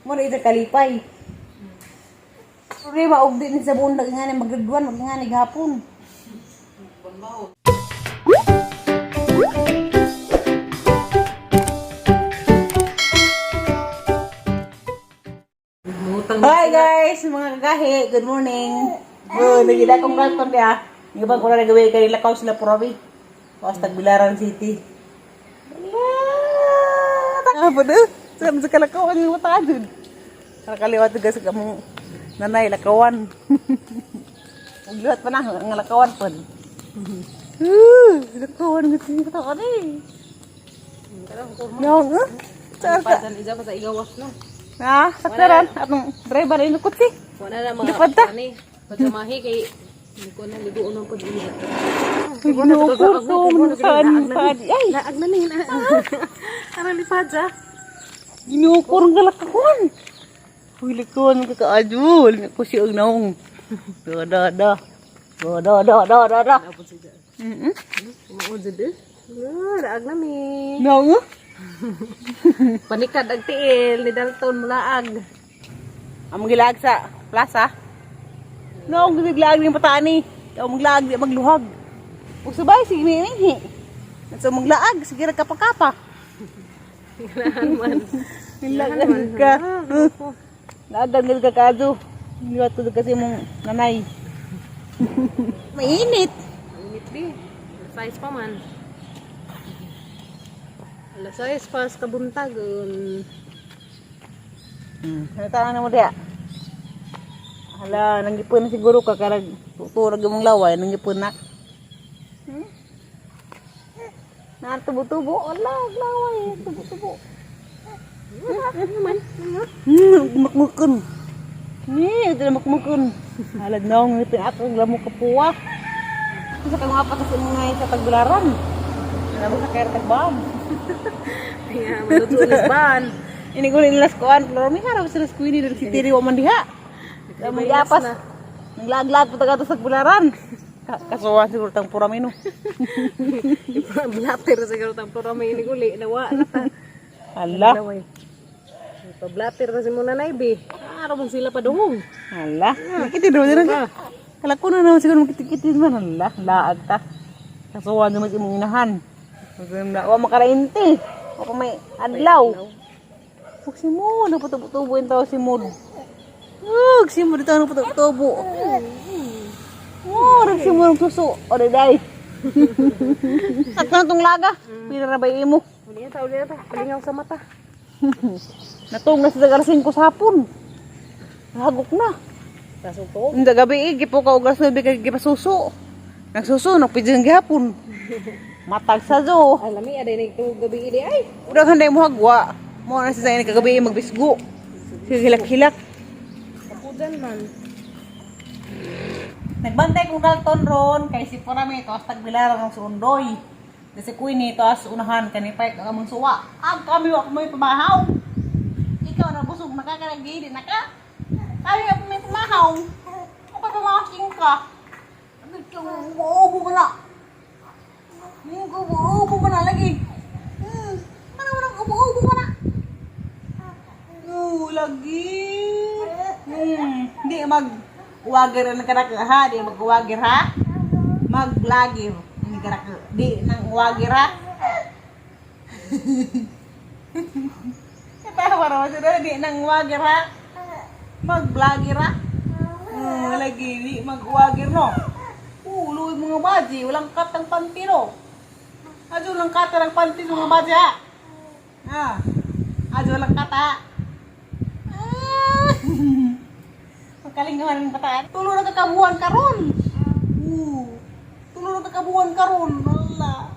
Mo na ito kalipay. Problema og di ni sa buong nga ni mag-grade 1 mag nga ni gahapon. Hi guys, mga kagahi. Good morning. Oh, nagila kong karton niya. Yung ibang ko na nagawin kay lakaw sila purabi. Pas Tagbilaran City. Wala. Tanga po do. Sa sa kalakaw ang mata dun. Nakaliwat ka sa kamong nanay lakawan. Ugliwat pa na ang lakawan po. Lakawan ng mata ka ni. No, eh? Saan ka? Padan isa pa sa igawas no. Ah, saktaran. Atong driver ay lukot si. Wala na mga Lipad ta. ani. Pagkamahi kay hindi ko na ligo unang pag iha. Ginukurto man saan pad. Ay, Laag na ni na. Ara lipad sa. ginukur ang galakawan. Uy, lakawan ka kaadul. Ako si og naong. Da da da. Da da da da da da. Apod siya. Umuod jud eh. Ah, laag na mi. Naong? Eh? Panikad ag tiil ni Dalton mulaag. Ang gilaag sa plaza. Naong gilaag ni patani. Ang maglaag di magluhag. Ug subay sige ni. So maglaag sige ra kapakapa. Ganahan man. Nilagan ka. Laagan ka kaado. Liwat ko kasi mong nanay. Mainit. Init di. Size pa man. Alas size pa sa kabuntagon. Ano na mo diya? Hala, nanggipon na siguro ka karag turag imong laway, nanggipon na. Na tubo-tubo, ala, laway, tubo-tubo. Ano man? Makmukon. Ni, ito na makmukon. Halad na akong ngipin ako, ang lamok kapuwa. Sa kang apat sa mga sa tagbilaran. Alam mo sa kaya tagbam. Kaya maluto ulit ban. Ini ko nila skuan, pero may harap sila skuini dari si Tiri wa man diha. May gapas. Naglaag-laag pa taga sa tagbilaran. Kasuhan siguro tang puramino. Blatter siguro tang puro may iniguli nawa na ta. Hala. Laway. Pablatter kasi muna na ibi. Araw man sila padungong. Hala. Makiti daw din na. Kala ko na naman siguro makiti man. Hala, laag ta. Kasuhan naman sa imong inahan. Wa makarainte. Wa pa may adlaw. Ug si Mo, nagpatubo-tubo yung tao si Mod. Ug si Mod ito nagpatubo-tubo. Oh, nag si Mod suso. O day. At na tong laga. Pila ra ba imo? Uli ta, uli ta. Palingaw sa mata. Natong na sa alas 5 sa hapon. Hagok na. Kasuto. Hindi gabi eh, gipo ka og alas 9 kay gipasuso. Nagsuso, nagpidyo gihapon. Matag sa zo. Ay lami aday nagtuog gabi ini ay. Udang handay mo hagwa. Mo na sa ni kagabi eh, magbisgo. Sige hilak-hilak. Kapudan man. Nagbantay kong Dalton ron kay si Porame to tagbilaran ng suundoy. Di si Queenie to as unahan kani pa ka among suwa. Ag kami wa may pamahaw. Ikaw na busog nakakaragili na ka. Kami wa may pamahaw. Ako pa pamahaw ka. Ubo ka na. Ubo ka na lagi. Ano mo nang ubo-ubo ka na? Oo, lagi. Di mag uwagir ang karaka ha, di mag uwagir ha. Mag-vlogger ang karaka. Di nang uwagir ha. Katawa raw sila, di nang uwagir ha. Mag-vlogger ha. Lagi di mag-uwagir no. Ulo mga baji, walang katang panty no. Adyo lang kata ng panty mga baji ha. Ah. Adyo lang kata. Ah. Magkalingawan ng bataan. Tulo na kakabuhan karon. Tulo na kakabuhan karon. Wala.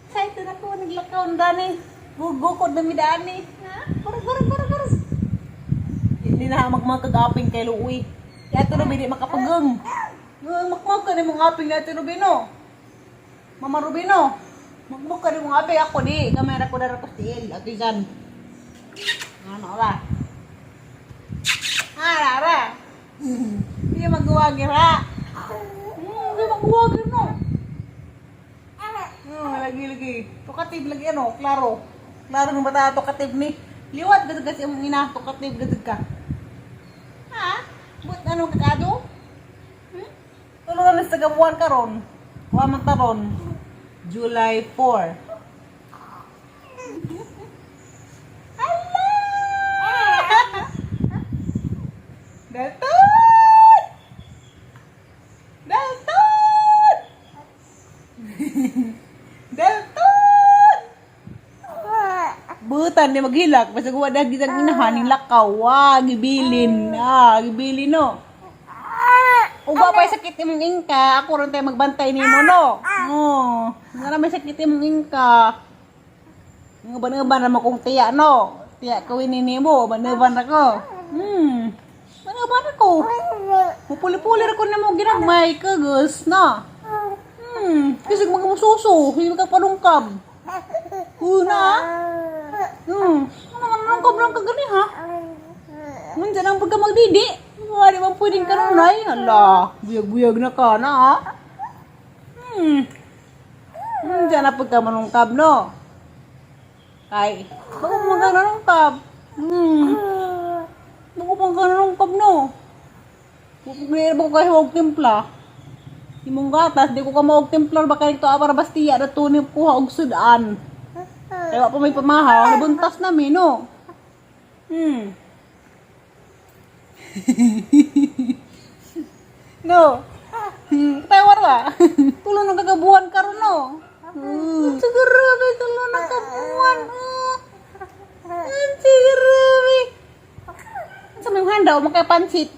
Excited ako naglakaw na dani. Gugukod na mi dani. Ha? Kurog kurog kurog kurog. Hindi na magmagkagaping kay Luwi. Kaya ito di makapagang. Makmag ka ni mong aping natin Rubino. Mama Rubino. Magmag ka ni mong aping ako di. Kamera ko dara ko tiil. Ato yan. Ano ba? Ara, ara. Hindi magwagir ha. Hindi magwagir no. Lagi lagi. Tukatib lagi ano, klaro. Klaro ng bata tukatib ni. Liwat gud kasi imong ina tukat ni gud ka. Ha? But anong kakado? Hmm? Tulo na sa gabuan karon. Wa man taron. July 4. Hala! Dalton! Dalton! Dalton! Butan ni maghilak basta wa dagi sa inahan ning lakaw wa gibilin, ah, gibilin, no. Uba pa sakit imong ingka, ako ron tayo magbantay nimo, no. Oh, nga may sakit imong ingka. Nga ba na mo kong tiya, no? Tiya ko ini nimo, banuban ako. Banuban ako. Mupuli-puli ra ko nimo ginagmay kagos, no. Kasi mga mususo, hindi ka palungkab. Una. Ano man nungkab lang ka gani, ha? Minsan ang pagka magdidi. Wala, di ba pwedeng kanunay? Hala, buyag-buyag na ka na, ha? Minsan ang pagka manungkab, no? Kay, bago mo ka nanungkab. Bago mo ka nanungkab, no? Hindi ba ko kayo og timpla? Imong gatas, di ko ka maog timpla, baka ito para bastiya na tunip kuha og sudan. Kaya pa may pamahaw, nabuntas nami, no? No. Tawar ba? Tulo ng kagabuhan karon, no? Siguro, tulo ng kabuhan. Siguro. Sa may handa, o makapansit.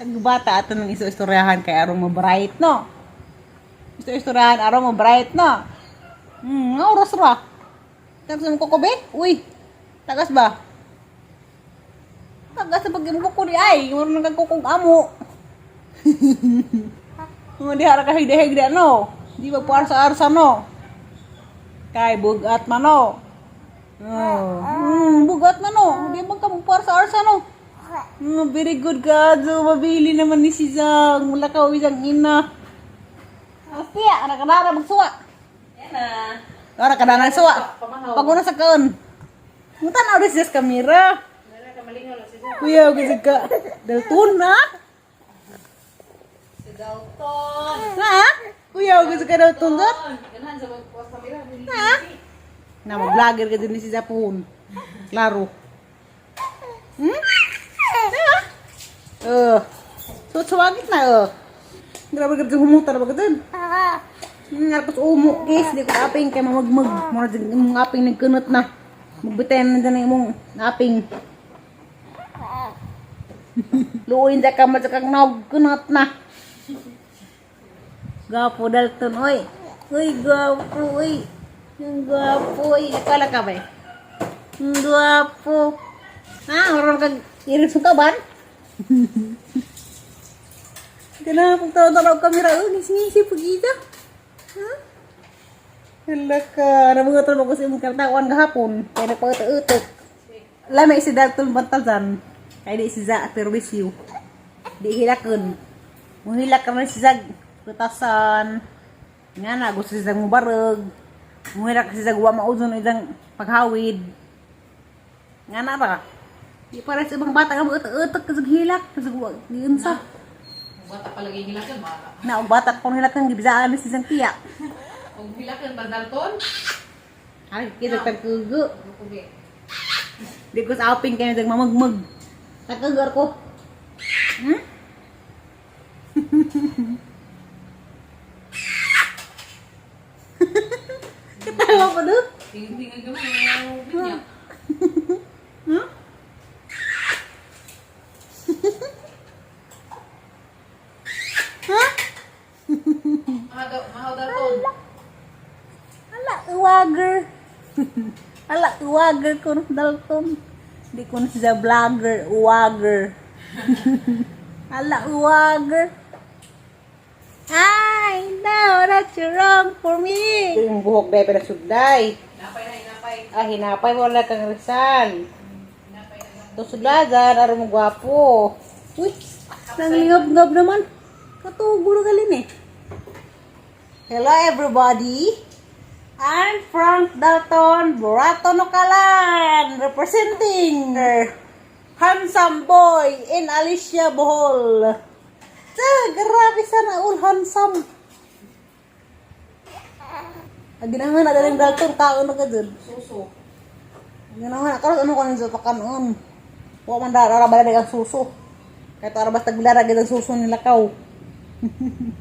Ang bata ato nang iso-istoryahan kay arong mo bright, no? Iso-istoryahan arong mo bright, no? Nga oras ra. Tagas mo kuko, be? Uy, tagas ba? Tagas sa pag kuko ni ay, muro nang kukong amo. Nga di hara ka higda-higda, no? Di ba puarsa-arsa, no? Kay bugat man, no? Oh. Bugat man, no? Di ba ka puarsa-arsa, no? Very good ka. So, mabili naman ni si Zang. Mula ka, isang ina. Asya, anak ka na, magsuwa. Yan na. Ora ka na suwa. Paguna sa kaon. Mutan na ulit sa kamera. Wala ka malingaw na si Zach. Kuya, gusto ka. Dalton na? Si Dalton. Na? Kuya, gusto ka Dalton dot? Ganahan sa magpuwas kamera. Na? Na, mag-vlogger ka din ni si Zapon. Klaro. Na? So, suwagit na, eh. Grabe, grabe, humuta na ba ka dun? Tapos umo, guys. Di ko aping kay mamagmag. Mura dyan imong aping nagkunot na. Magbitayan na dyan ang imong aping. Luoy sa kamot sa kang nagkunot na. Gwapo Dalton, oy. Uy, gwapo, uy. Ang gwapo, uy. Akala ka ba eh? Ang gwapo. Ha, meron kang iris ka ba? Ganun, pag tanaw-tanaw kamera, oh, ngisi-ngisi pag-ida. Ha? Hala ka, nabuhat ko sa imong kartawan gahapon. Kaya nagpauto-utok. Lamay si Dalton Bantazan. Kaya di si Za, pero with you. Di hilakon. Muhilak ka man si Zag. Kutasan. Nga na, gusto si Zag mubarog. Muhilak si Zag, wa mauzon isang paghawid. Nga na ba? Di para sa ibang bata nga utok-utok kasag hilak. Kasag wa, giunsa. Bata palagi hilakan ba? Na, ang bata kung hilak ng gibisaan ni si Zang tiya. Kung hilakan ba Dalton? Ay, kita tagkugo. Okay. Di ko sa aping kaya nagmamagmag. Tagkugo ko. Ketawa pa doon. Tingin-tingin ka mo. Niya. Ha? Mahaw Dalton. Ala, uwager. Ala, uwager ko ng Dalton. Di ko na siya vlogger, uwager. Ala, uwager. I know that you're wrong for me. Yung buhok dahil pero sugday. Napay na, inapay. Ah, hinapay wala kang Rizal. Hinapay na. To sudlagan, araw mo gwapo. Uy, nanglingab-ngab naman. Katugo na galin eh. Hello, everybody. I'm Frank Dalton Burato Nukalan, representing handsome boy in Alicia, Bohol. Ah, grabe, sana all handsome. Ang ginawa na daling Dalton, kaon na ka dun. Suso. Ang ginawa na, karon ano ko nang sa kanon. Wa man dara ra ang suso. Kahit ara basta glara gid ang suso nila kaw.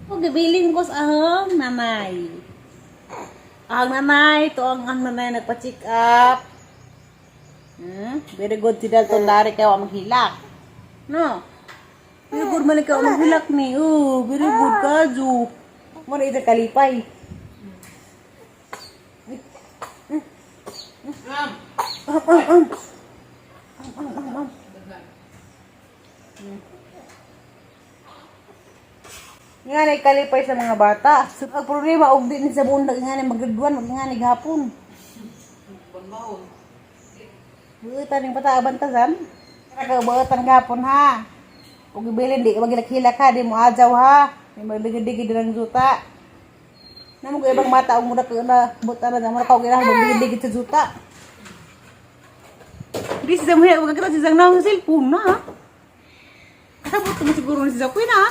O gibilin ko sa ahong nanay. Ang nanay, to ang nanay nagpa-check up. Very good si Dalton dari kay wa maghilak. No. Very good man ikaw maghilak ni. Oh, very good ka, Ju. Mo na ito kalipay. Am. Am, am, am. Am, am, am, am. Nga na kalipay sa mga bata. So, ang problema, og di ni sa buong nga ni mag-grade 1, mag nga ni gahapon. Banbaon. Buutan yung bata abantasan. Nakabuutan gahapon ha. Ug ibilin di magilak-hilak ha, di mo ajaw ha. Di magdigid-digid ng juta. Namo ko ibang bata og mura ka na buta na mura ka og ilang magdigid-digid sa juta. Di siya mo wag ka siya nang cellphone na. Ha? Kasabot mo siguro ni siya kuya na.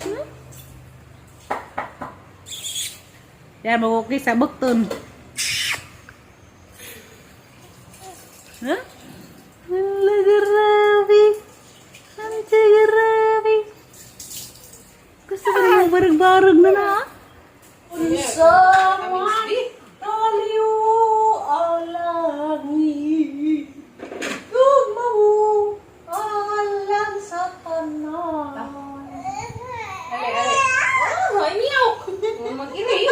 Hmm? Yan, mag-okay sa bukton. Huh? Hala, grabe. Ang grabe. Gusto ko na barag-barag na na. Unsa man taliw alangit, Gugmao alang sa tanan. Ali, ali. Oh, ay miyaw. Mag-iri.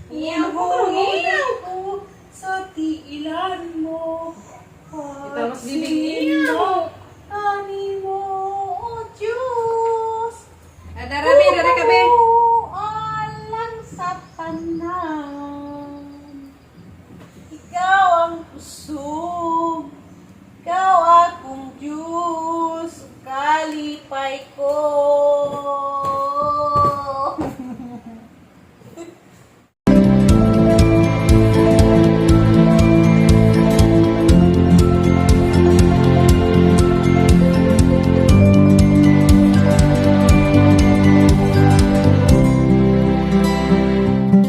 Miyaw ko, miyaw. Ko sa tiilan mo. Ito, mas bibig niya. Ani mo, O Diyos. Darabi, dara kabe. Alang sa tanan. Ikaw ang kusog. Ikaw akong Diyos. Kalipay ko.